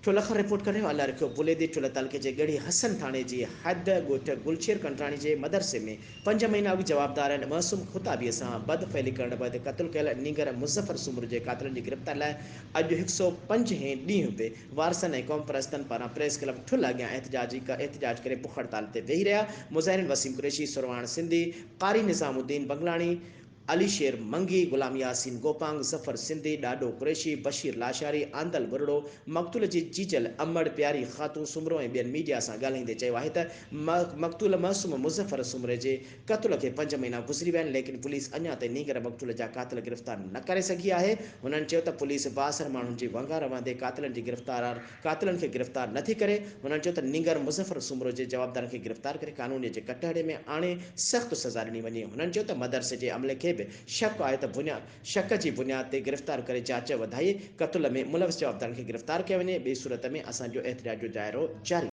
ٺل کان رپورٽ ڪري رهيو الله رکيو بليدي ٺل تعلقي جي ڳڙهي حسن ٿاڻي جي حد ڳوٺ گلشير ڪنڊراڻي جي مدرسي ۾ پنج مهينا اڳ جوابدارن معصوم خطابي سان بدفعلي ڪرڻ بعد قتل ڪيل نينگر مظفر سومرو جي قاتلن جي گرفتاري لاء اڄ هڪ سئو پنج هين ڏينهن به وارثن ۽ قومپرستن پاران پريس ڪلب ٺل اڳيان احتجاجي احتجاج ڪري بک هڙتال تي ويهي رهيا مظاهرين وسيم قريشي، سرواڻ سنڌي، قاري نظام الدين بنگلاڻي، علي شير منگي، غلام ياسين گوپانگ، ظفر سنڌي، ڏاڏو قريشي، بشير لاشاري، آندل ٻرڙو، مقتول جي جيجل امڙ پياري خاتون سومرو ۽ ٻين ميڊيا سان ڳالهائيندي چيو آهي ته مقتول معصوم مظفر سومري جي قتل کي پنج مهينا گذري ويا آهن ليڪن پوليس اڃا تائين نينگر مقتول جا قاتل گرفتار نه ڪري سگهي آهي هنن چيو ته پوليس بااثر ماڻهن جي ونگار وهندي قاتلن جي گرفتار قاتلن کي گرفتار نه ٿي ڪري. هنن چيو ته نينگر مظفر سومرو جي جوابدارن کي گرفتار ڪري قانون جي ڪٽهڙي ۾ آڻي سخت سزا ڏني وڃي. هنن چيو ته مدرسي جي عملي کي به شڪ آهي ته شڪ جي بنياد تي گرفتار ڪري جاچ وڌائي قتل ۾ ملوث جوابدارن کي گرفتار ڪيو وڃي ٻي صورت ۾ اسان جو احتجاج جو دائرو جاري.